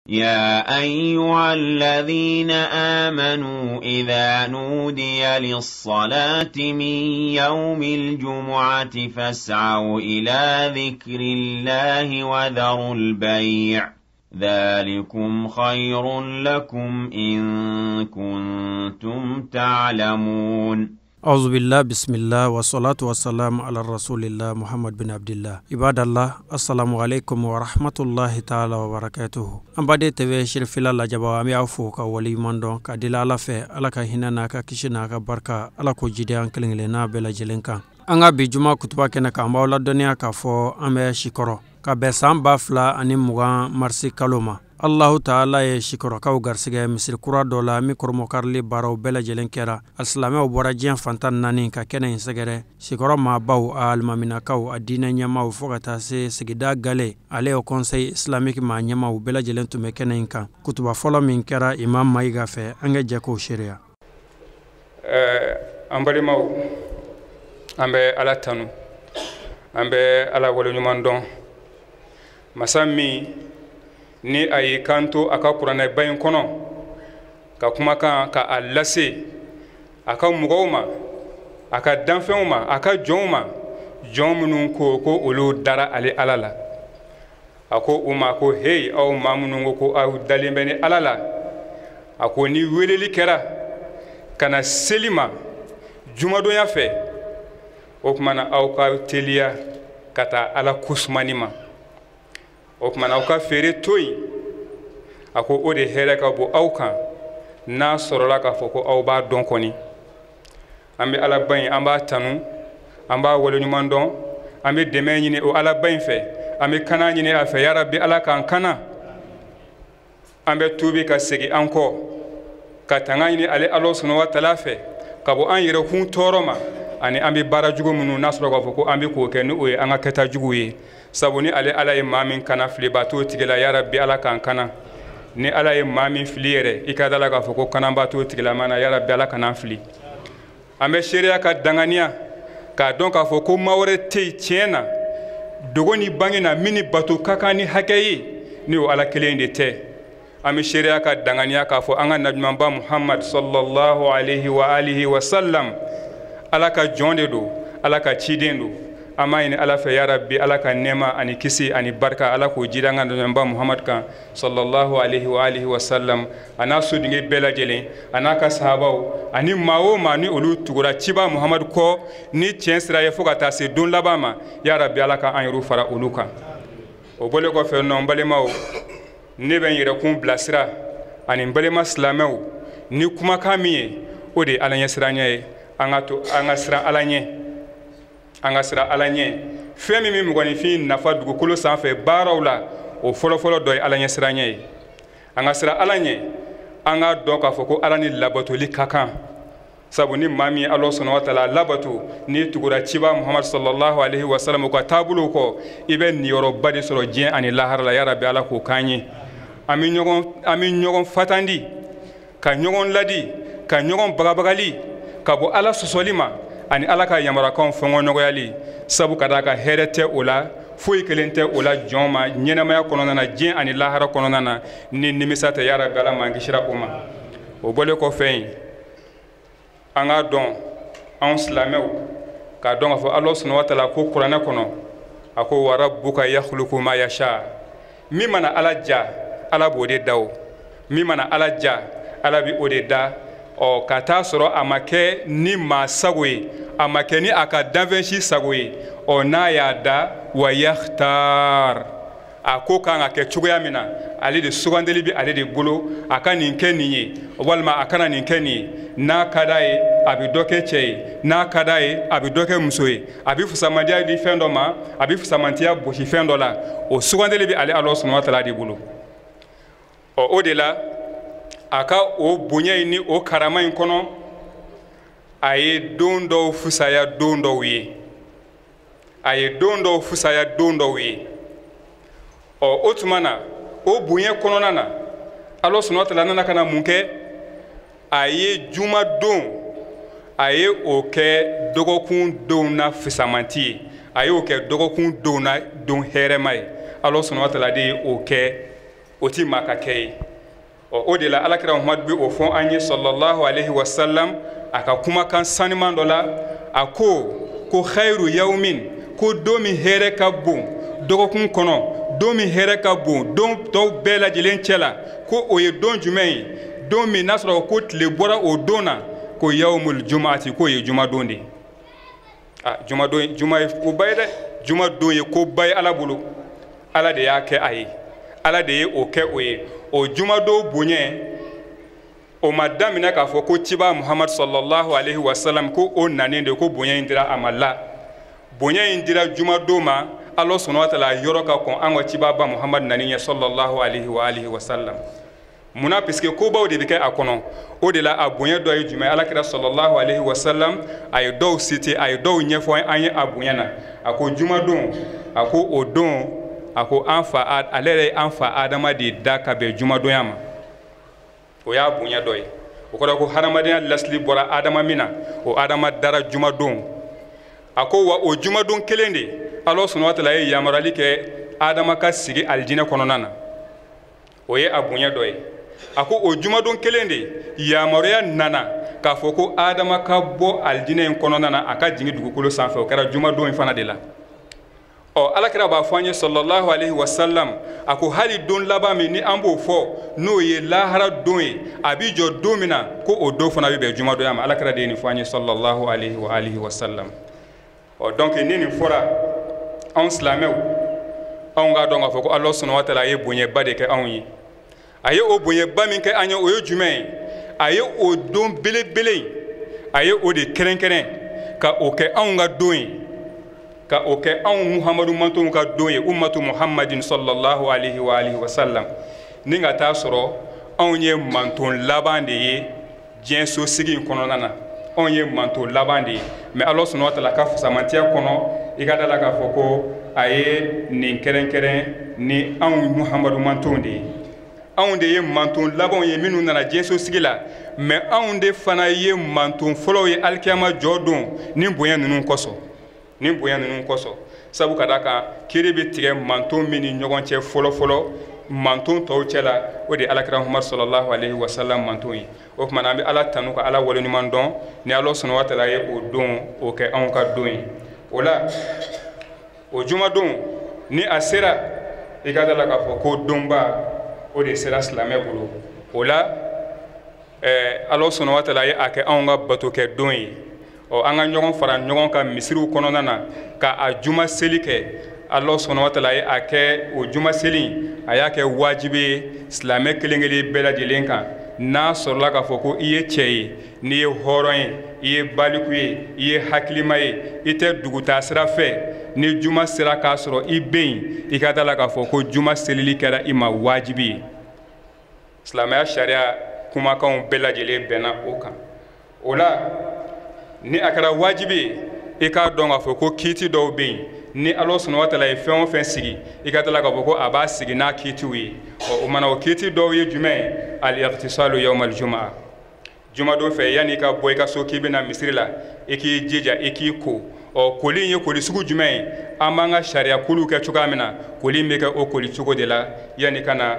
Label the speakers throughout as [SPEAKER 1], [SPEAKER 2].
[SPEAKER 1] يا أيها الذين آمنوا إذا نودي للصلاة من يوم الجمعة فاسعوا إلى ذكر الله وذروا البيع ذلكم خير لكم إن كنتم تعلمون.
[SPEAKER 2] أعوذ بالله بسم الله والصلاة والسلام على رسول الله محمد بن عبد الله. عباد الله، السلام عليكم ورحمة الله تعالى وبركاته. An baden TV sirifila lajɛbaa, an bɛ aw fo ka waleɲuman dɔn ka deli Ala fɛ, Ala ka hinɛ n'a ka kisi n'a ka barika, Ala k'o jidi an kelen kelenna bɛɛ lajɛlen kan. An ka bi juma kutuba kɛnɛ kan, an b'aw ladɔnniya k'a fɔ an bɛ Sikɔrɔ ka bɛn san 2020 marisi kalo ma. Allahu Taala ye Sikɔrɔkaw garisɛgɛ misiri kura dɔ la min kɔrɔmɔkarili baaraw bɛɛ lajɛlen kɛra. A silamɛw bɔra diɲɛ fantan naani ka kɛnɛ in sɛgɛrɛ. Sikɔrɔ maabaw, a alimaminakaw, a diinɛ ɲɛmaaw, fo ka taa se sigida gale ale ye Conseil islamique maa ɲɛmaaw bɛɛ lajɛlen tun bɛ kɛnɛ in kan. Kutuba fɔlɔ min kɛra Imam Mayiga fɛ, an ka jɛ k'o seereya.
[SPEAKER 3] An balimaw, an bɛ Ala tanu, an bɛ Ala waleɲuman dɔn, masa min ni a y'i kanto a ka kuranɛba in kɔnɔ ka kumakan ka a lase a ka mɔgɔw ma, a ka danfɛnw ma, a ka jɔnw ma, jɔn minnu ko ko olu dara ale Ala la. A ko u ma ko heyi, aw maa minnu ko ko aw dalen bɛ ni Ala la, a ko ni weleli kɛra ka na seli ma jumadonya fɛ, o tuma na aw ka teliya ka taa Ala kosumani ma, o tuma na aw ka feere to yen. A ko o de hɛrɛ ka bon aw kan n'a sɔrɔla k'a fɔ ko aw b'a dɔn kɔni. An bɛ Alaba in, an b'a tanu, an b'a waleɲuman dɔn, an bɛ dɛmɛ ɲini o Alaba in fɛ, an bɛ kana ɲini a fɛ, yarabi Ala k'an kana. An bɛ tuubi ka segin an kɔ ka tanga ɲini ale Ala subahana wa taala fɛ ka bɔ an yɛrɛkun tɔɔrɔ ma, ani an bɛ baara jugu minnu n'a sɔrɔ k'a fɔ ko an bɛ k'o kɛ ni o ye an ka kɛta jugu ye. Sabu ni ale Ala ye maa min kana, filiba t'o tigi la, yarabi Ala k'an kana. Ni Ala ye maa min fili yɛrɛ, i ka da la k'a fɔ ko kananba t'o tigilama na, yarabi Ala kan'an fili. An bɛ seereya ka danganiya k'a dɔn k'a fɔ ko maa wɛrɛ tɛ yen tiɲɛ na, dogo ni bange na, min ni bato ka kan ni hakɛ ye, ni o Ala kelen de tɛ. An bɛ seereya ka danganiya k'a fɔ an ka nabiɲumanba Muhamad sallallahu alayhi wa alihi wa sallam, Ala ka jɔn de don, Ala ka ciden don. An b'a ɲini Ala fɛ, yarabi Ala ka nɛɛma ani kisi ani barika, Ala k'o jira an ka nabiɲumanba Muhamad kan sallallahu alayhi wa alihi wa sallam, a n'a sodenke bɛɛ lajɛlen, a n'a ka sahabaw, ani maa o maa ni olu tugura ciba Muhamad kɔ ni tiɲɛ sira ye fo ka taa se don laban ma, yarabi Ala ka an yɛrɛw fara olu kan. O bɔlen kɔfɛ nɔ, n balimaw, ne bɛ n yɛrɛkun bilasira ani n balima silamɛw ni kumakan min ye, o de ye Ala ɲɛsiranɲɛ ye. An ka to, an ka siran Ala ɲɛ, an ka siran Ala ɲɛ. Fɛn min bɛ mɔgɔninfin nafa dugukolo sanfɛ baaraw la, o fɔlɔfɔlɔ dɔ ye Ala ɲɛsiranɲɛ ye. An ka siran Ala ɲɛ, an k'a dɔn k'a fɔ ko Ala ni labatoli ka kan. Sabu ni maa min ye Ala subahana wa taala labato, n'i tugura ciba Muhamad sallallahu alayhi wa sallam ka taabolow kɔ, i bɛ niyɔrɔba de sɔrɔ diɲɛ ani lahara la, yarabi Ala k'o k'an ye. An bɛ ɲɔgɔn fatandi, ka ɲɔgɔn ladi, ka ɲɔgɔn bagabagali ka bɔ Ala sɔsɔli ma ani Ala ka yamaruyakanw fɔnkɔnɔgɔyali. Sabu ka d'a kan hɛrɛ tɛ o la, foyi kelen tɛ o la jɔn ma ɲɛnamaya kɔnɔna na, diɲɛ ani lahara kɔnɔna na, ni nimisa tɛ, yarabi Ala m'an kisira o ma. O bɔlen kɔfɛ yen, an k'a dɔn anw silamɛw k'a dɔn k'a fɔ Ala subahana wa taala ko kuranɛ kɔnɔ, a ko wa rabbuka yakhluqu ma yasha. Min mana Ala ja, Ala b'o de da o. Min mana Ala ja, Ala bɛ o de da. Ɔ ka taa sɔrɔ a ma kɛ ni maa sago ye, a ma kɛ ni a ka danfɛn si sago ye. Ɔ n'a y'a da, wa yakhtar, a ko kan ka kɛ cogoya min na, ale de sugandeli bɛ ale de bolo, a ka nin kɛ nin ye walima a kana nin kɛ nin ye. N'a ka d'a ye, a bɛ dɔ kɛ cɛ ye, n'a ka d'a ye, a bɛ dɔ kɛ muso ye, a bɛ fusamandiya di fɛn dɔ ma, a bɛ fusamantiya gosi fɛn dɔ la, o sugandeli bɛ ale Ala subahana wa taala de bolo. Ɔ o de la, a ka o bonya in ni o karama in kɔnɔ, a ye don dɔw fusaya don dɔw ye, a ye don dɔw fusaya don dɔw ye. Ɔ o tuma na, o bonya kɔnɔna na, Ala subahana wa taala nana ka na mun kɛ? A ye jumadon, a ye o kɛ dɔgɔkun donw na fisamanti ye, a y'o kɛ dɔgɔkun donw na don hɛrɛma ye. Ala subahana wa taala de ye o kɛ O ti maa ka kɛ ye. Ɔ, o de la Alakira Muhamadu bɛ o fɔ an ye sallallahu alaihi wa sallam a ka kumakan saniman dɔ la. A ko ko khairu yawmin, ko don min hɛrɛ ka bon dɔgɔkun kɔnɔ, don min hɛrɛ ka bon don tɔw bɛɛ lajɛlen cɛ la, ko o ye don jumɛn ye? Don min n'a sɔrɔ ko tile bɔra o don na, ko yawmul jumu'ati, k'o ye jumadon de ye. Ah, jumadon, juma ye koba ye dɛ. Jumadon ye koba ye Ala bolo. Ala de y'a kɛ a ye, Ala de ye o kɛ o ye. O jumadon bonya, o ma daminɛ k'a fɔ ko ciba Muhamadu sallallahu alaihi wa sallam ko o nanen de ko bonya in dira a ma. La, bonya in dira jumadon ma Ala sɔnna wa taala yɔrɔ ka kɔn an ka cibaba Muhamadu nani ɲɛ sallallahu alaihi wa alihi wa sallam. Munna? Puisque kobaw de bɛ kɛ a kɔnɔ. O de la a bonya dɔ ye jumɛn? Alakira sallallahu alaihi wa sallam a ye dɔw cité, a ye dɔw ɲɛfɔ an ye a bonya na. A ko jumadon, a ko o don, a ko an fa, ale yɛrɛ ye an fa Adama de da ka bɛn jumadonya ma. O y'a bonya dɔ ye. O kɔrɔ ko hadamadenya lasili bɔra Adama min na, o Adama dara jumadon. A ko wa o jumadon kelen de, Ala subhanahu wa taala ye yamaruyali kɛ Adama ka sigi alijinɛ kɔnɔna na. O ye a bonya dɔ ye. A ko o jumadon kelen de, yamaruya nana k'a fɔ ko Adama ka bɔ alijinɛ in kɔnɔna na, a ka jigin dugukolo sanfɛ. O kɛra jumadon in fana de la. Ɔ, Alakira b'a fɔ an ye sallallahu alaihi wa sallam, a ko hali don laban min ni an b'o fɔ, n'o ye lahara don ye, a bi jɔ don min na, ko o don fana bɛ bɛn jumadonya ma. Alakira de ye nin fɔ an ye sallallahu alaihi wa alihi wa sallam. Ɔ, donc ni nin fɔra anw silamɛw, anw k'a dɔn k'a fɔ ko Ala subhanahu wa taala ye bonyaba de kɛ anw ye. A ye o bonyaba min kɛ an ye, o ye jumɛn ye? A ye o don belebele in, a ye o de kɛrɛnkɛrɛn ka o kɛ anw ka don ye, ka o kɛ anw Muhamadu mantonw ka don ye, ummatu Muhammadin sallallahu alaihi wa alihi wa sallam. Ni ka taa sɔrɔ anw ye manton laban de ye diɲɛ so sigi in kɔnɔna na, anw ye manton laban de ye. Mais Ala subhanahu wa taala ka fusamantiya kɔnɔ, i ka da la k'a fɔ ko a ye nin kɛrɛnkɛrɛn ni anw Muhamadu mantonw de ye. Anw de ye manton labanw ye minnu nana diɲɛ so sigi la, mais anw de fana ye manton fɔlɔw ye alikiyama jɔ don ni bonya ninnu kosɔn, ni bonya ninnu kosɔn. Sabu ka d'a kan kiiri bɛ tigɛ manton min ni ɲɔgɔn cɛ fɔlɔ fɔlɔ manton tɔw cɛ la, o de ye Alakira Muhamadu sallallahu alaihi wa sallam manton ye. O tuma na an bɛ Ala tanu ka Ala waleɲuman dɔn ni Ala subhanahu wa taala ye o don o kɛ anw ka don ye. O la o jumadon ni a sera, i ka da la k'a fɔ ko donba o de sera silamɛ bolo. O la Ala subhanahu wa taala ye a kɛ anw ka bato kɛ don ye. Ɔ, an ka ɲɔgɔn fara ɲɔgɔn kan misiriw kɔnɔna na ka a juma seli kɛ. Ala subhanahu wa taala ye a kɛ o juma seli, a y'a kɛ wajibi ye silamɛ kelen kelen bɛɛ lajɛlen kan. N'a sɔrɔla k'a fɔ ko i ye cɛ ye, n'i ye hɔrɔn ye, i ye baliku ye, i ye hakilima ye, i tɛ dugutaa sira fɛ, ni juma sera k'a sɔrɔ i bɛ yen, i ka da la k'a fɔ ko juma selili kɛra i ma wajibi ye. Silamɛya sariya kumakanw bɛɛ lajɛlen bɛnna o kan. O la ni a kɛra wajibi ye, i k'a dɔn k'a fɔ ko kiiti dɔw bɛ yen ni Ala subhanahu wa taala ye fɛn o fɛn sigi, i ka da la k'a fɔ ko a b'a sigi n'a kiitiw ye. Ɔ, o mana o kiiti dɔw ye jumɛn ye? Al-ightisalu yawmal jumaa. Jumadon fɛ, yanni i ka bɔ i ka so k'i bɛna misiri la, i k'i jija i k'i ko. Ɔ, koli in ye koli sugu jumɛn ye? An b'an ka sariya koliw kɛ cogoya min na, koli in bɛ kɛ o koli cogo de la yanni ka na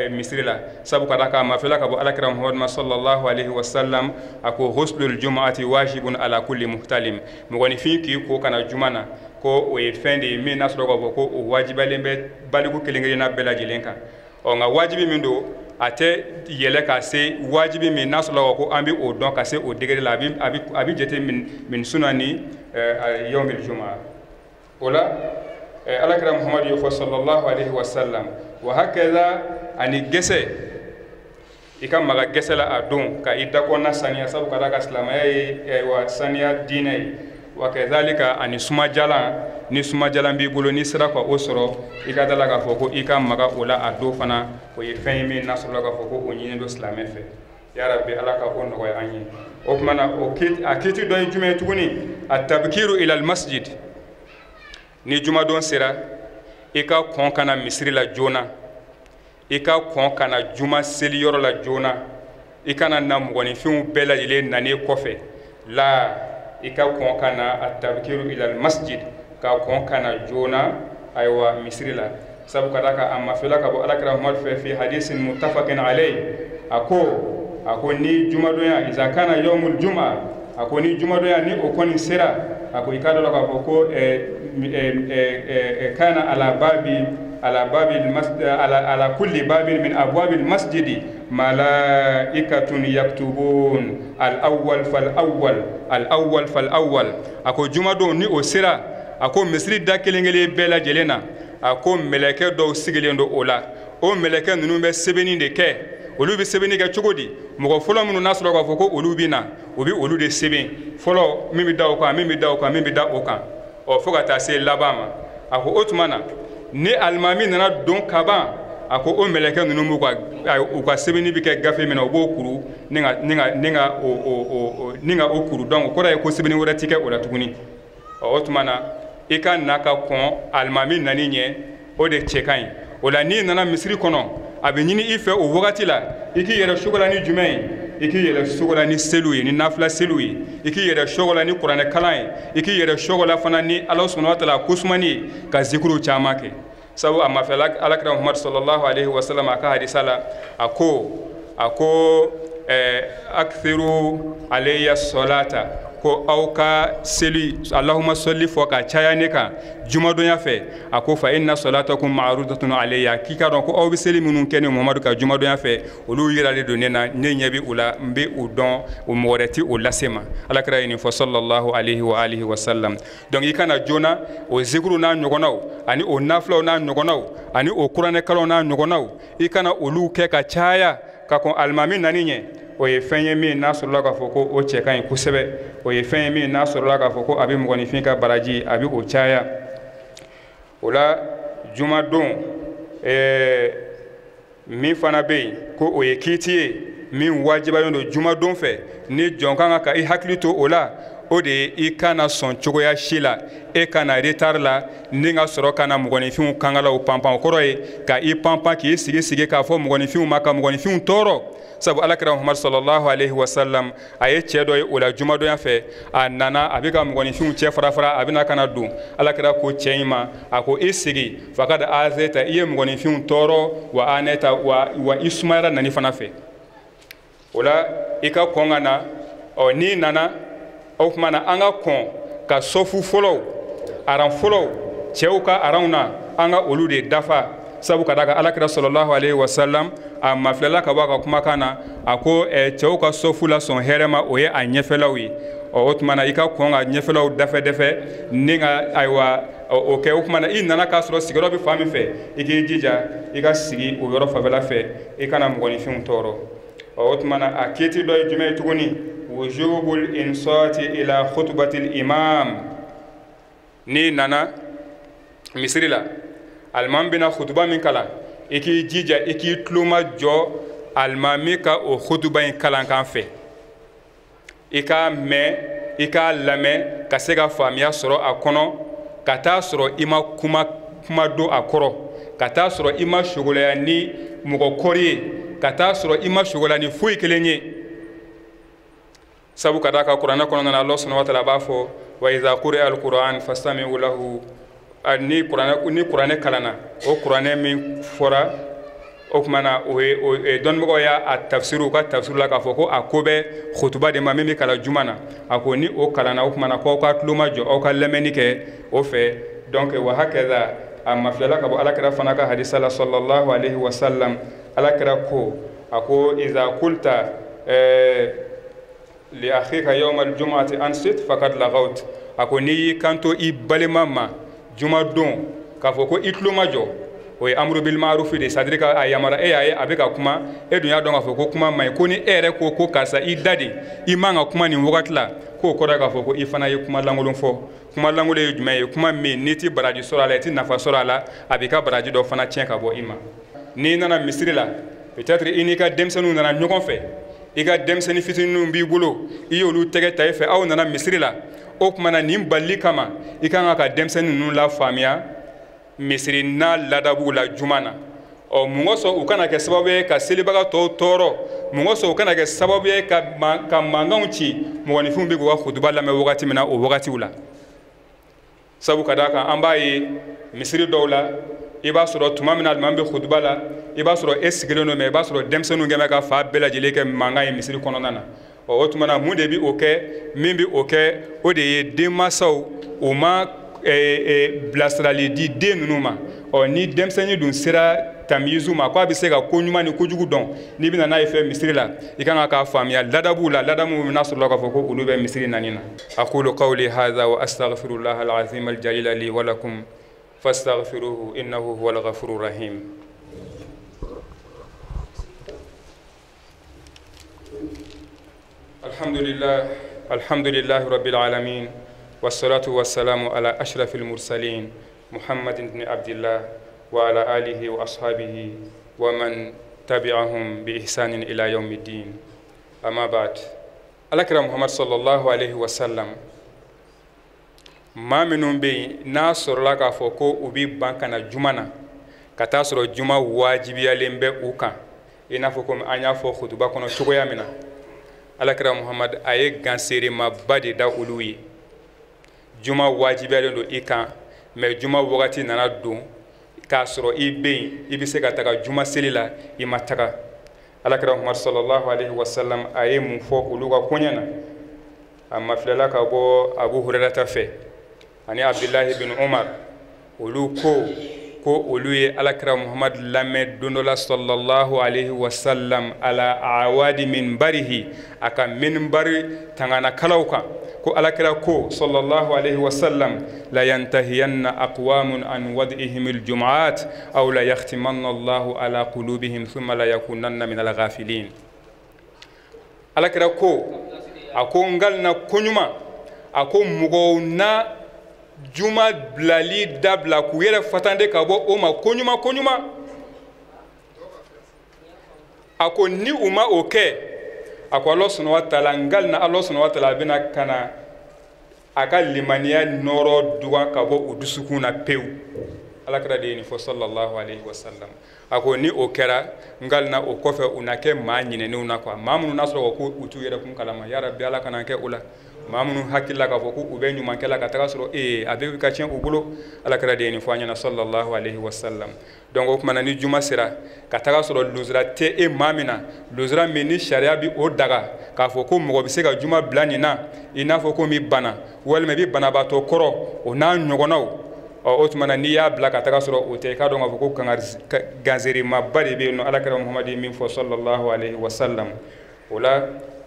[SPEAKER 3] misiri la. Sabu ka d'a kan a ma fɛla ka bɔ Alakira Muhamadu ma sallallahu alaihi wa sallam, a ko ghuslul jumu'ati wajibun ala kulli muhtalim. Mɔgɔninfin k'i ko ka na juma na, ko o ye fɛn de ye min n'a sɔrɔ k'a fɔ ko o wajibiyalen bɛ baliku kelen kelenna bɛɛ lajɛlen kan. Ɔ, nka wajibi min don, a tɛ yɛlɛ ka se wajibi min n'a sɔrɔ ko an bɛ o dɔn ka se o degré la, a bɛ jate min sunani yawmil jumaa. O la Alakira Muhamadu y'o fɔ sallallahu alaihi wa sallam. Wa hakaza, ani gɛsɛ, i ka maga gɛsɛ la a don ka i dakɔnɔna saniya, sabu ka d'a kan silamɛya ye wa saniya diinɛ ye. Wa kazalika, ani sumajalan, ni sumajalan b'i bolo, n'i sera ka o sɔrɔ, i ka da la k'a fɔ ko i ka maga o la a don fana, o ye fɛn ye min n'a sɔrɔla k'a fɔ ko o ɲininen don silamɛ fɛ. Ya Rabbi, Ala ka o nɔgɔya an ye. O tuma na o a kiiti dɔ ye jumɛn ye tuguni? A tabkiru ila almasjid. Ni jumadon sera, i ka kɔn ka na misiri la joona, i ka kɔn ka na juma seliyɔrɔ la joona. I kana na mɔgɔninfinw bɛɛ lajɛlen nanen kɔfɛ la, i ka kɔn ka na a tabkiru ila almasjid, ka kɔn ka na joona ayiwa misiri la. Sabu ka d'a kan a mafɛla ka bɔ alakira Muhamadu fɛ fi hadisin muttafaqin alayhi, a ko ni jumadonya, iza kana yawmul juma, a ko ni jumadonya ni o kɔni sera, a ko i ka dɔn k'a fɔ ko kana ala babi ala kulli babin min abwabil masjidi malaikatun yaktubun al awwal fal awwal al awwal fal awwal. A ko jumadon ni o sera, a ko misiri da kelen kelen bɛɛ lajɛlen na, a ko mɛlɛkɛ dɔw sigilen don o la. O mɛlɛkɛ ninnu bɛ sɛbɛnni de kɛ. Olu bɛ sɛbɛnni kɛ cogo di? Mɔgɔ fɔlɔ minnu n'a sɔrɔ k'a fɔ ko olu bɛ na, u bɛ olu de sɛbɛn fɔlɔ, min bɛ da o kan, min bɛ da o kan, min bɛ da o kan, ɔ fo ka taa se laban ma. A ko o tuma na, ni alimami nana don kaban, a ko o mɛlɛkɛ ninnu b'u ka u ka sɛbɛnni bɛ kɛ gafe min na, u b'o kuru ni ka o o o ni ka o kuru. Donc o kɔrɔ ye ko sɛbɛnni wɛrɛ ti kɛ o la tuguni. Ɔ, o tuma na, i ka na ka kɔn alimami nani ɲɛ, o de cɛ ka ɲi. O la, n'i nana misiri kɔnɔ, a bɛ ɲini i fɛ o wagati la, i k'i yɛrɛ sogola ni jumɛn ye? I k'i yɛrɛ sogola ni seliw ye, ni nafila seliw ye. I k'i yɛrɛ sogola ni kuranɛ kalan ye. I k'i yɛrɛ sogola fana ni Ala subhanahu wa taala kosumani ye, ka zikuru caman kɛ. Sabu a ma fɛ, alakira Muhamadu sallallahu alaihi wa sallam a ka hadisa la, a ko akthiru alayya salata, ko aw ka seli, allahumma salli fɔ ka caya ne kan jumadonya fɛ. A ko fa inna salatakum ma'rudatun alayya, k'i ka dɔn ko aw bɛ seli minnu kɛ ni Muhamadu ka jumadonya fɛ, olu yiralen don ne na, ne ɲɛ bɛ u la, n bɛ u dɔn, o mɔgɔ wɛrɛ tɛ o lase ma. Alakira ye nin fɔ sallallahu alaihi wa alihi wa sallam. Donc i kana joona o zikuru n'a ɲɔgɔnnaw, ani o nafilaw n'a ɲɔgɔnnaw, ani o kuranɛkalanw n'a ɲɔgɔnnaw, i kana olu kɛ ka caya ka kɔn alimami nani ɲɛ. O ye fɛn ye min n'a sɔrɔla k'a fɔ ko o cɛ ka ɲi kosɛbɛ. O ye fɛn ye min n'a sɔrɔla k'a fɔ ko a bɛ mɔgɔninfin ka baraji, a bɛ o caya. O la, jumadon min fana bɛ yen ko o ye kiiti ye min wajibiyalen don jumadon fɛ, ni jɔn kan ka i hakili to o la, o de ye i kana sɔn cogoya si la e ka na retard la ni ka sɔrɔ ka na mɔgɔninfinw kankalaw panpan. O kɔrɔ ye ka i panpan, k'i sigi sigi k'a fɔ mɔgɔninfinw ma, ka mɔgɔninfinw tɔɔrɔ. Sabu alakira Muhamadu sallallahu alaihi wa sallam, a ye cɛ dɔ ye o la jumadonya fɛ, a nana, a bɛ ka mɔgɔninfinw cɛ fara fara, a bɛna ka na don. Alakira ko cɛ in ma, a ko i sigi, fakad azeta, i ye mɔgɔninfinw tɔɔrɔ, wa aneta, wa i sumayara nani fana fɛ. O la, i ka kɔn ka na. Ɔ, n'i nana, o tuma na, an ka kɔn ka sɔfu fɔlɔw, aran fɔlɔw, cɛw ka aranw na, an ka olu de dafa. Sabu ka d'a kan alakira sallallahu alaihi wa sallam a mafilɛla ka bɔ a ka kumakan na, a ko cɛw ka sɔfu la sɔn hɛrɛ ma, o ye a ɲɛfɛlaw ye. Ɔ, o tuma na, i ka kɔn ka ɲɛfɛlaw dafɛ dɛfɛ ni ka, ayiwa, o kɛ. O tuma na, i nana k'a sɔrɔ sigiyɔrɔ bɛ fan min fɛ, i k'i jija i ka sigi o yɔrɔ fanfɛla fɛ, i kana mɔgɔninfinw tɔɔrɔ. Ɔ, o tuma na, a kiiti dɔ ye jumɛn ye tuguni? Wujubul insati ila khutbatil imam. N'i nana misiri la, alimami bɛna khutuba min kalan, i k'i jija i k'i tuloma jɔ alimami ka o khutuba in kalankan fɛ. I k'a mɛn, i k'a lamɛn, ka se ka faamuya sɔrɔ a kɔnɔ, ka taa sɔrɔ i ma kuma kuma don a kɔrɔ, ka taa sɔrɔ i ma sogolaya ni mɔgɔ kɔri ye, ka taa sɔrɔ i ma sogolaya ni foyi kelen ye. Sabu ka d'a kan kuranɛ kɔnɔna na, Allah subhanahu wa ta'ala b'a fɔ wa iza quri'a al-Qur'an fastami'u lahu. Ni kuranɛ kalanna, o kuranɛ min fɔra, o tuma na, o ye dɔnnibagaw y'a tafsiru, u ka tafsiru la k'a fɔ ko a ko bɛ khutuba de ma min bɛ kalan juma na. A ko ni o kalanna, o tuma na, k'aw ka tulo ma jɔ, aw ka lamɛnni kɛ o fɛ. Donc wa hakaza, a mafilɛla ka bɔ alakira fana ka hadisa la sallallahu alaihi wa sallam, alakira ko, a ko iza qulta li akhika yawm al-jum'ati ansit faqad laghawt. A ko n'i y'i kanto i balima ma jumadon k'a fɔ ko i tulo ma jɔ, o ye amru bil ma'ruf de, c'est à dire ka a yamara e y'a ye a bɛ ka kuma, e dun y'a dɔn k'a fɔ ko kuma man ɲi, ko ni e yɛrɛ ko ko karisa, i da de, i man ka kuma nin wagati la, k'o kɔrɔ ye k'a fɔ ko i fana ye kuma lankolon fɔ. Kuma lankolon ye jumɛn ye? Kuma min n'i ti baraji sɔrɔ a la, i ti nafa sɔrɔ a la, a b'i ka baraji dɔ fana tiɲɛ ka bɔ i ma. N'i nana misiri la, peut-être i n'i ka denmisɛnninw nana ɲɔgɔn fɛ, i ka denmisɛnnin fitininw b'i bolo, i y'olu tɛgɛ ta i fɛ, aw nana misiri la. O tuma na, nin balili kama, i kan ka denmisɛnnin ninnu lafaamuya misiri n'a ladabuw la juma na. Ɔ, mun kosɔn u kana kɛ sababu ye ka selibaga tɔw tɔɔrɔ? Mun kosɔn u kana kɛ sababu ye ka mankanw ci mɔgɔninfinw bɛ k'u ka kutuba lamɛn wagati min na o wagatiw la? Sabu ka d'a kan an b'a ye misiri dɔw la, I b'a sɔrɔ tuma min na alimami bɛ hutuba la, i b'a sɔrɔ e sigilen don, mɛ i b'a sɔrɔ denmisɛnninw kɛn bɛ ka fa bɛɛ lajɛlen kɛ mankan ye misiri kɔnɔna na. Ɔ, o tuma na, mun de bɛ o kɛ? Min bɛ o kɛ, o de ye denmansaw u ma bilasirali di den ninnu ma. Ɔ, ni denmisɛnnin dun sera tamiyizu ma, k'a bɛ se ka ko ɲuman ni kojugu dɔn, n'i bɛna n'a ye fɛ misiri la, i kan k'a faamuya ladabuw la, ladamu min n'a sɔrɔla k'a fɔ ko olu bɛ misiri nani na. Aqulu qawli hadha wa astaghfirullah al-azim al-jalil li wa lakum fastaghfiruhu innahu huwal ghafurur rahim. Alhamdulillah, alhamdulillahi rabbil alamin, wassalatu wassalamu ala ashrafil mursalin Muhammad ibn Abdillah wa ala alihi wa ashabihi wa man tabi'ahum bi ihsanin ila yawmiddin. Amma ba'd. Alakira Muhammad sallallahu alaihi wasallam, maa minnu bɛ yen n'a sɔrɔla k'a fɔ ko u bɛ ban ka na juma na, ka taa sɔrɔ juma wajibiyalen bɛ u kan, i n'a fɔ komi an y'a fɔ hutuba kɔnɔ cogoya min na, Alakira Muhammad a ye ganseremaba de da olu ye. Juma wajibiyalen don i kan, mɛ juma wagati nana don k'a sɔrɔ i bɛ yen, i bɛ se ka taga juma seli la, i ma taga. Alakira Muhammad sallallahu alaihi wasallam a ye mun fɔ olu ka koɲɛ na? A mafilɛla ka bɔ Abu Hurairata fɛ ani Abdullahi bin Umar, olu ko olu ye Alakira Muhammad lamɛn don dɔ la sallallahu alaihi wasallam ala awadi minbarihi, a ka minbari tanganakalaw kan, ko Alakira ko sallallahu alaihi wasallam: la yantahiyanna aqwamun an wad'ihim aljum'at aw la yakhtimanna Allahu ala qulubihim thumma la yakunanna min alghafilin. Alakira ko, a ko ngal na koɲuman, a ko mɔgɔw na juma bilali dabila k'u yɛrɛ fatande ka bɔ o ma koɲuman koɲuman. A ko ni u ma o kɛ, a ko Allah subhanahu wa ta'ala, ngal na Allah subhanahu wa ta'ala a bɛna ka na a ka limaniya nɔrɔ dugan ka bɔ u dusukun na pewu. Alakira de ye nin fɔ sallallahu alaihi wasallam. A ko ni o kɛra, ngal na o kɔfɛ u na kɛ maa ɲinɛnenw na quoi, maa minnu n'a sɔrɔ ko u t'u yɛrɛ kun kalama. Ya Rabbi, Ala kana kɛ o la. Maa minnu hakili la k'a fɔ ko u bɛ ɲuman kɛ la, ka taga sɔrɔ ee a bɛ ka tiɲɛ u bolo. Alakira de ye nin fɔ an ɲɛna sallallahu alaihi wasallam. Donc o tuma na, ni juma sera ka taga sɔrɔ luzura tɛ e maa min na, luzura min ni sariya bi o daga k'a fɔ ko mɔgɔ bɛ se ka juma bila nin na, i n'a fɔ ko min bana walima i bɛ banabaatɔ kɔrɔ, o n'a ɲɔgɔnnaw. Ɔ, o tuma na, n'i y'a bila ka taga sɔrɔ o tɛ, i k'a dɔn k'a fɔ ko ganserimaba de bɛ yen nɔ. Alakira Muhamadu ye min fɔ sallallahu alaihi wasallam o la,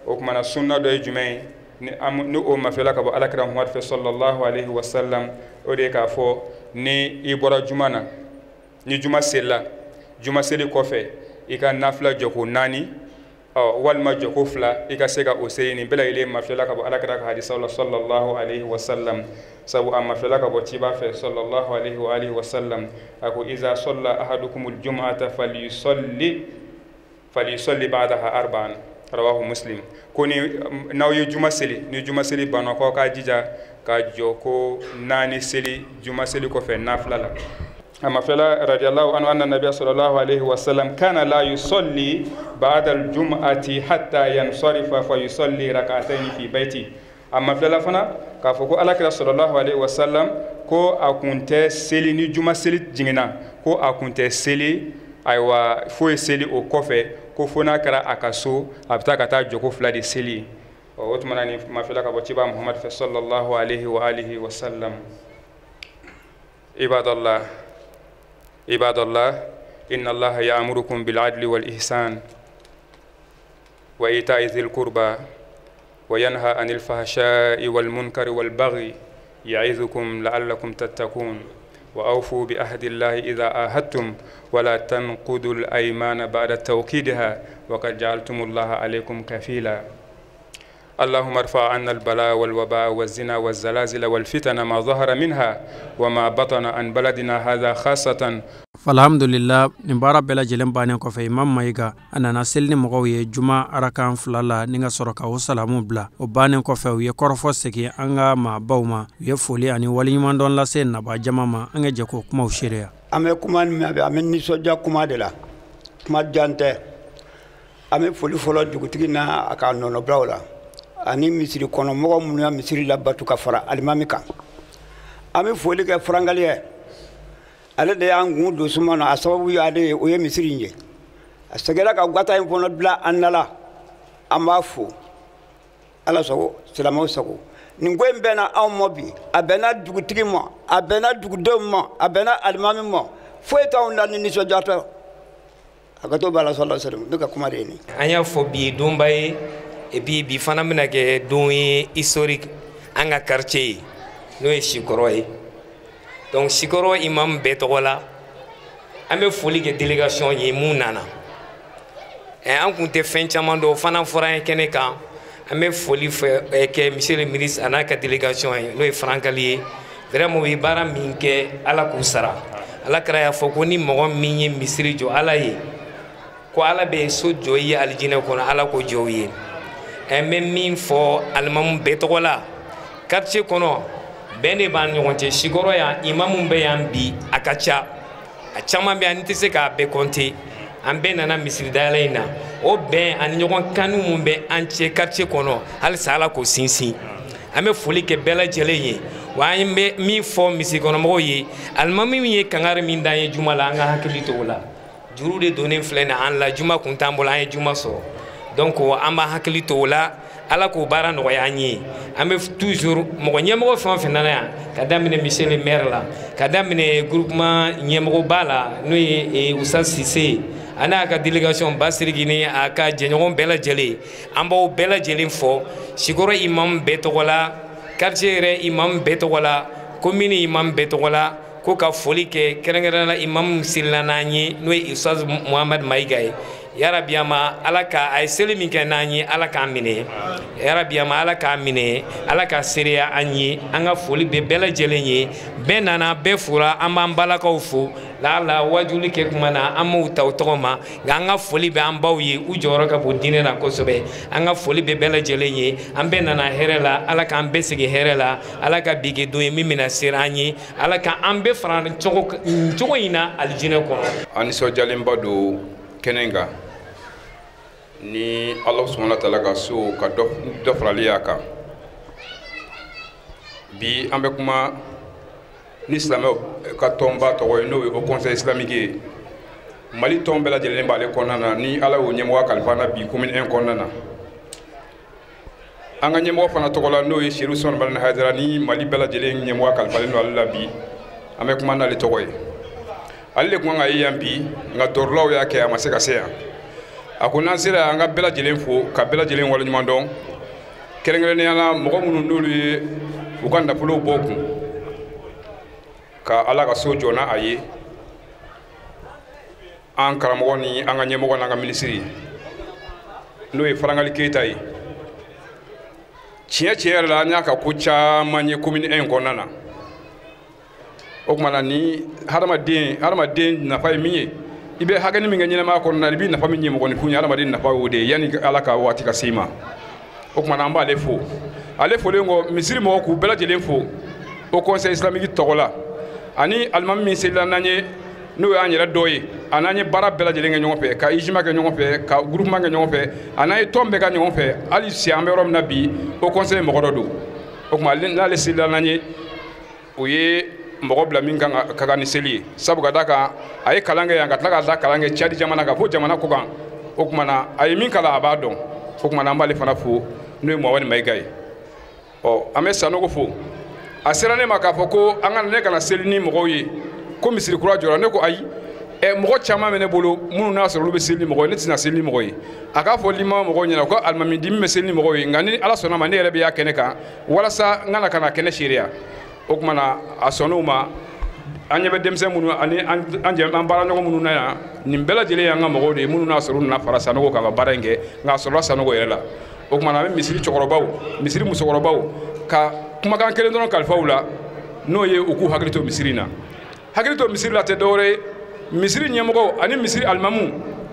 [SPEAKER 3] o tuma na, sunna dɔ ye jumɛn ye ni ni o mafɛla ka bɔ Alakira Muhamadu fɛ sallallahu alaihi wasallam? O de ye k'a fɔ ni i bɔra juma na, ni juma selila, juma seli kɔfɛ, i ka nafila jɔko 4, ɔ, walima jɔko 2, i ka se ka o seli. Nin bɛɛ lajɛlen mafɛla ka bɔ Alakira ka hadisaw la sallallahu alaihi wasallam. Sabu a mafɛla ka bɔ ciba fɛ sallallahu alaihi wa alihi wasallam, a ko: iza salla ahadukumul jum'ata falyusalli ba'daha arba'an, rawahu Muslim. Ko ni n'aw ye juma seli, ni juma seli banna, k'aw k'a jija ka jɔ ko 4 seli juma seli kɔfɛ nafila la. A mafɛla radiyallahu anhu anna nabiyya sallallahu alaihi wasallam kana la yusalli ba'da al-jum'ati hatta yansarifa fa yusalli rak'atayn fi bayti. A mafɛla fana k'a fɔ ko Alakira sallallahu alaihi wasallam ko a kun tɛ seli ni juma seli jiginna, ko a kun tɛ seli, ayiwa, foyi seli o kɔfɛ, ko fo n'a kɛra a ka so, a bɛ taa ka taa jɔko 2 de seli. O tuma na, ni mafɛla ka bɔ ciba Muhammad fɛ sallallahu alaihi wa alihi wasallam. Ibadallah, ibadallah, inna allaha ya'murukum bil adli wal ihsan wa ita'i dhil qurba wa yanha anil fahsha'i wal munkari wal baghi ya'izukum la'allakum tattaqun. Wa awfu bi ahdi allahi idha ahadtum wa la tanqudu al aymana ba'da tawkidiha wa qad ja'altumullaha alaykum kafila. اللهم ارفع عنا البلاء والوباء والزنا والزلازل والفتن ما ظهر منها وما بطن عن بلدنا هذا خاصة.
[SPEAKER 2] Alhamdulillah, nin baara bɛɛ lajɛlen bannen kɔfɛ, Imam Mayiga a nana seli ni mɔgɔw ye juma arakan 2 la, ni ka sɔrɔ ka o salamu bila. O bannen kɔfɛ, u ye kɔrɔfɔ segin an ka maabaw ma, u ye foli ani waleɲumandɔn lase naba jama ma. An ka jɛ k'o kumaw seereya.
[SPEAKER 4] An bɛ kuma min, an bɛ nisɔndiya kuma de la, kuma jan tɛ. An bɛ foli fɔlɔ dugutigi n'a a ka nɔnɔbilaw la ani misiri kɔnɔ mɔgɔ minnu ya misiri labatu ka fara alimami kan. An bɛ foli kɛ furankaliyɛ Ale de y'an kun don suma na, a sababu y'ale ye, o ye misiri in ye. A seginna ka gata in fana bila an da la, an b'a fo. Ala sago, silamɛw sago. Nin ko in bɛnna anw ma bi, a bɛnna dugutigi ma, a bɛnna dugudenw ma, a bɛnna alimami ma. Foyi t'anw la ni nisɔndiya tɛ. A ka to b'a la sallallahu alaihi wasallam, ne ka kuma de ye nin.
[SPEAKER 5] An y'a fɔ bi ye donba ye, et puis bi fana bɛna kɛ don ye historique an ka quartier ye, n'o ye Sikɔrɔ ye. Donc Sikɔrɔ imam bɛɛ tɔgɔ la, an bɛ foli kɛ délégation ye mun nana. An kun tɛ fɛn caman dɔn, o fana fɔra an ye kɛnɛ kan. An bɛ foli kɛ monsieur le ministre a n'a ka délégation ye, n'o ye Farankali ye. Vraiment u ye baara min kɛ, Ala k'u sara. Ala kɛra y'a fɔ ko ni mɔgɔ min ye misiri jɔ Ala ye, ko Ala bɛ so jɔ i ye alijinɛ kɔnɔ, Ala k'o jɔ u ye. N bɛ min fɔ alimamu bɛɛ tɔgɔ la, quartier kɔnɔ bɛn de b'an ɲɔgɔn cɛ. Sikɔrɔ yan imamu bɛ yan bi, a ka ca, a caman bɛ yan, n tɛ se k'a bɛɛ compter. An bɛɛ nana misiri dayɛlɛ in na, o bɛn ani ɲɔgɔn kanu mun bɛ an cɛ quartier kɔnɔ, halisa Ala k'o sinsin. An bɛ foli kɛ bɛɛ lajɛlen ye. Wa an bɛ min fɔ misiri kɔnɔmɔgɔw ye, alimami min ye kangari min d'an ye juma la, an ka hakili to o la. Juru de donnen filɛ nin an la, juma kun t'an bolo, an ye juma sɔrɔ. Donc an b'an hakili to o la, Ala k'o baara nɔgɔya an ye. An bɛ toujours mɔgɔ ɲɛmɔgɔ fɛn o fɛn nana yan, ka daminɛ monsieur le maire la, ka daminɛ groupement ɲɛmɔgɔba la, n'o ye Usa Sise ye, a n'a ka délégation Basiriki ni a ka jɛɲɔgɔn bɛɛ lajɛlen, an b'aw bɛɛ lajɛlen fɔ. Sikɔrɔ imam bɛɛ tɔgɔ la, quartier yɛrɛ imam bɛɛ tɔgɔ la, commune imam bɛɛ tɔgɔ la, ko ka foli kɛ kɛrɛnkɛrɛnnenya la imam selila n'an ye, n'o ye Ustaz Muhamad Mayiga ye. Yarabi ama Ala ka a ye seli min kɛ n'an ye, Ala k'an minɛ. Yarabi ama Ala k'an minɛ, Ala ka seereya an ye. An ka foli bɛ bɛɛ lajɛlen ye. Bɛɛ nana, bɛɛ fora, an b'an balakaw fo. Lala wajuli kɛ kuma na, an m'u ta u tɔgɔ ma, nka an ka foli bɛ an baw ye, u jɔyɔrɔ ka bon diinɛ na kosɛbɛ. An ka foli bɛ bɛɛ lajɛlen ye. An bɛɛ nana hɛrɛ la, Ala k'an bɛɛ segin hɛrɛ la, Ala ka bi kɛ don ye min bɛna seere an ye, Ala k'an bɛɛ fara nin cogo in na alijinɛ kɔnɔ.
[SPEAKER 3] An nisɔndiyalenba don kɛnɛ in kan ni Ala subahana wa taala ka so ka dɔ farali y'a kan. Bi an bɛ kuma ni silamɛw ka tɔnba tɔgɔ ye, n'o ye Haut Conseil islamique ye. Mali tɔn bɛɛ lajɛlen b'ale kɔnɔna na, ni Ala y'o ɲɛmɔgɔ kalifa an na bi commune 1 kɔnɔna na. An ka ɲɛmɔgɔ fana tɔgɔ la, n'o ye Seydou Usmane Madani Hayidara, ni Mali bɛɛ lajɛlen ɲɛmɔgɔ kalifalen don ale la bi, an bɛ kuma n'ale tɔgɔ ye. Ale de kun kan ka ye yan bi, nka dɔrɔlaw y'a kɛ a ma se ka se yan. A ko n'an sera yan, an ka bɛɛ lajɛlen fo, ka bɛɛ lajɛlen waleɲuman dɔn, kɛrɛnkɛrɛnnenya la mɔgɔ minnu n'olu ye u ka nafolow bɔ u kun ka Ala ka so jɔ n'a ye, an karamɔgɔ ni an ka ɲɛmɔgɔ n'an ka minisiri, n'o ye Farankali Keyita ye. Tiɲɛ tiɲɛ yɛrɛ la, an y'a ka ko caman ye commune 1 kɔnɔna na. O tuma na ni hadamaden nafa ye min ye, i bɛ hakɛnin min kɛ ɲɛnamaya kɔnɔna na, i bɛ nafa min ɲɛ mɔgɔninfin ye, hadamaden nafa y'o de ye yanni Ala ka waati ka se i ma. O tuma na an b'ale fo. Ale folen kɔ, misiri mɔgɔw k'u bɛɛ lajɛlen fo Haut Conseil islamique tɔgɔ la, ani alimami min selila n'an ye, n'o y'an yɛrɛ dɔ ye, a n'an ye baara bɛɛ lajɛlen kɛ ɲɔgɔn fɛ, ka ijima kɛ ɲɔgɔn fɛ, ka groupement kɛ ɲɔgɔn fɛ, a n'an ye tɔn bɛɛ kɛ ɲɔgɔn fɛ. Hali si an bɛ yɔrɔ min na bi, Haut Conseil mɔgɔ dɔ don. O tuma n'ale selila n'an ye, o ye mɔgɔ bila min kan ka kan ni seli ye, sabu ka d'a kan a ye kalan kɛ yan, ka tila ka taa kalan kɛ Cadi jamana kan fo jamana kɔ kan. O tuma na a ye min kalan a b'a dɔn. O tuma na an b'ale fana fo, n'o ye Muhamadu Mayiga ye. Ɔ an bɛ Sanogo fo. A sera ne ma k'a fɔ ko an ka ne kana seli ni mɔgɔw ye, ko misiri kura jɔra. Ne ko ayi, mɔgɔ caman bɛ ne bolo minnu n'a sɔrɔ olu bɛ seli ni mɔgɔ ye, ne tɛna seli ni mɔgɔ ye. A k'a fɔ lima mɔgɔw ɲɛna ko alimami dimi bɛ seli ni mɔgɔw ye, nka ni Ala sɔnna ma, ne yɛrɛ bɛ y'a kɛnɛ kan walasa n ka na kɛnɛ seereya. O tuma na a sɔnn'o ma. An ɲɛ bɛ denmisɛn minnu ani an baaraɲɔgɔn minnu na yan, nin bɛɛ lajɛlen y'an ka mɔgɔw de ye minnu n'a sɔrɔ u nana fara Sanogo kan ka baara in kɛ, nka a sɔrɔla Sanogo yɛrɛ la. O tuma na an bɛ misiri cɛkɔrɔbaw, misiri musokɔrɔbaw ka kumakan kelen dɔrɔn kalifa u la, n'o ye u k'u hakili to misiri in na. Hakili to misiri la tɛ dɔwɛrɛ ye, misiri ɲɛmɔgɔw ani misiri alimamu,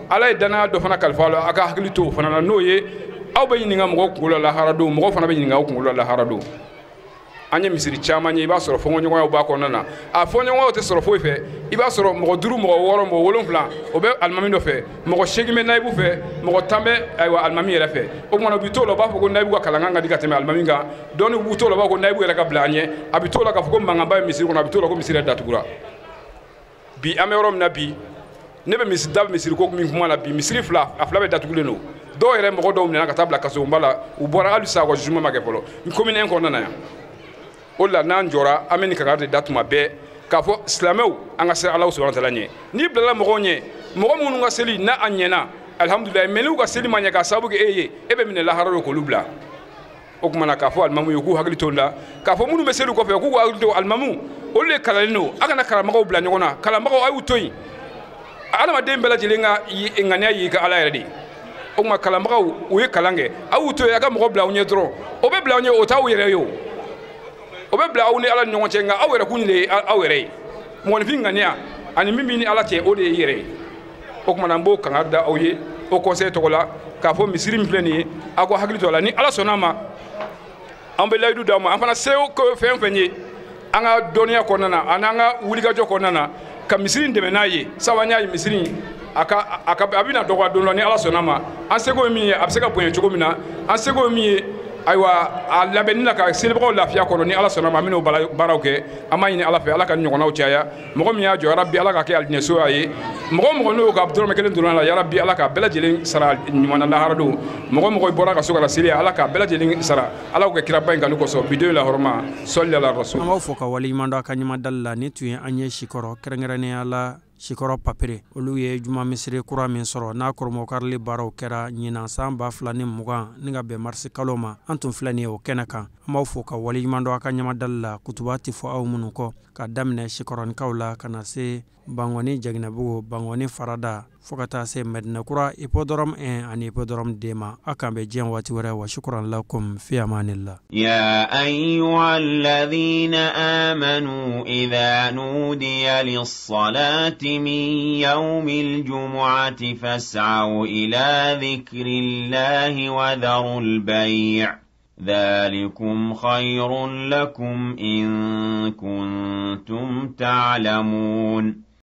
[SPEAKER 3] Ala ye danaya dɔ fana kalifa la, a ka hakili to o fana na, n'o ye aw bɛ ɲininka mɔgɔw kunkolo la lahara don, mɔgɔw fana bɛ ɲininka aw kunkolo la lahara don. An ye misiri caman ye, i b'a sɔrɔ fɔɲɔgɔnɲɔgɔnyaw b'a kɔnɔna na. A fɔɲɔgɔnyaw tɛ sɔrɔ foyi fɛ, i b'a sɔrɔ mɔgɔ 5, mɔgɔ 6, mɔgɔ 7, o bɛ alimami dɔ fɛ, mɔgɔ 8 bɛ nayibu fɛ, mɔgɔ 10 bɛ ayiwa alimami yɛrɛ fɛ. O tuma na u bɛ t'o la, u b'a fɔ ko nayibu ka kalankan ka di ka tɛmɛ alimami kan. Dɔɔni u b'u t'o la, u b'a fɔ ko nayibu yɛrɛ ka bila an ɲɛ. A bɛ t'o la k'a fɔ ko mankanba ye misiri kɔnɔ, a bɛ t'o la ko misiri yɛrɛ datugura. Bi an bɛ yɔrɔ min na bi, ne bɛ misi da misiri ko min kuma la bi, misiri fila, a fila bɛ datugulen don. Dɔw yɛrɛ, mɔgɔ dɔw minɛna ka taa bila kasobonba la, u bɔra hali sisan, u ka jugement ma kɛ fɔlɔ commune 1 kɔnɔna na yan. O de la n'an jɔra, an bɛ nin kankari de da tuma bɛɛ k'a fɔ silamɛw, an ka siran Alahu subahana taala ɲɛ. N'i bilala mɔgɔw ɲɛ, mɔgɔ minnu ka seli n'a a ɲɛna, alihamudulilayi, mais n'u ka seli ma ɲɛ k'a sababu kɛ e ye, e bɛ minɛ lahara don k'olu bila. O tuma na k'a fɔ alimamu ye k'u hakili to la, k'a fɔ minnu bɛ seli kɔfɛ k'u hakili to alimamu, olu de kalanlen don. A kana karamɔgɔw bila ɲɔgɔn na, kalanbagaw a y'u to yen. Adamaden bɛɛ lajɛlen ka ŋaniya y'i ka Ala yɛrɛ de ye. O tuma kalanbagaw, u ye kalan kɛ, aw y'u to yen, a ka mɔgɔ bila aw ɲɛ dɔrɔn. O bɛ bila aw ɲɛ, o t'aw yɛrɛ ye, o o bɛ bila aw ni Ala ni ɲɔgɔn cɛ, nka aw yɛrɛ kun de ye aw yɛrɛ ye. Mɔgɔninfin ŋaniya ani min b'i ni Ala cɛ, o de ye i yɛrɛ ye. O tuma na n b'o kangari da aw ye o conseil tɔgɔ la k'a fɔ misiri min filɛ nin ye, aw ka hakili to a la. Ni Ala sɔnna a ma, an bɛ layidu d'aw ma, an fana se ko fɛn fɛn ye an ka dɔnniya kɔnɔna na ani an ka wulikajɔ kɔnɔna na ka misiri in dɛmɛ n'a ye. Sabu an y'a ye misiri in a ka a bɛna dɔgɔya don dɔ. Ni Ala sɔnna a ma, an seko ye min ye, a bɛ se ka bonya cogo min na, an seko ye min ye, ayiwa, a labɛnni na ka selibagaw lafiya kɔnɔ, ni Ala sɔnna ma, an bɛn'o baaraw kɛ. An b'a ɲini Ala fɛ, Ala ka ɲɔgɔnnaw caya. Mɔgɔ min y'a jɔ, yarabi Ala ka kɛ alijinɛso y'a ye. Mɔgɔ mɔgɔ n'o ka dɔrɔmɛ kelen donna la, yarabi Ala ka bɛɛ lajɛlen sara ɲuman na lahara don. Mɔgɔ mɔgɔ bɔra ka so ka na seli, Ala ka bɛɛ lajɛlen sara, Ala k'o kɛ kiraba in kanu kosɔn bi don la hɔrɔma sɔli ala rasul.
[SPEAKER 2] An b'aw fɔ ka waleɲuman dɔn a ka ɲuman dali la. Ni tun ye an ye Sikɔrɔ, kɛrɛnkɛrɛnnenya la Sikɔrɔ Papere, olu ye juma misiri kura min sɔrɔ n'a kɔrɔmɔkarili baaraw kɛra ɲinan san 2020 ni ka bɛn marisi kalo ma. An tun filɛ nin ye o kɛnɛ kan. An b'aw fo ka waleɲuman dɔn a ka ɲamadali la. Kutuba tɛ fɔ aw minnu kɔ, ka daminɛ Sikɔrɔnikaw la ka na se Bangɔni, Jaginɛbugu, Bangɔni Farada, fo ka taa se Mɛdinɛkura, hippodrome 1 ani hippodrome 2 ma. A k'an bɛ diɲɛ waati wɛrɛ. Wa shukran lakum, fi amanillah.
[SPEAKER 1] يا أيها الذين آمنوا إذا نودي للصلاة من يوم الجمعة فاسعوا إلى ذكر الله وذروا البيع ذلكم خير لكم إن كنتم تعلمون.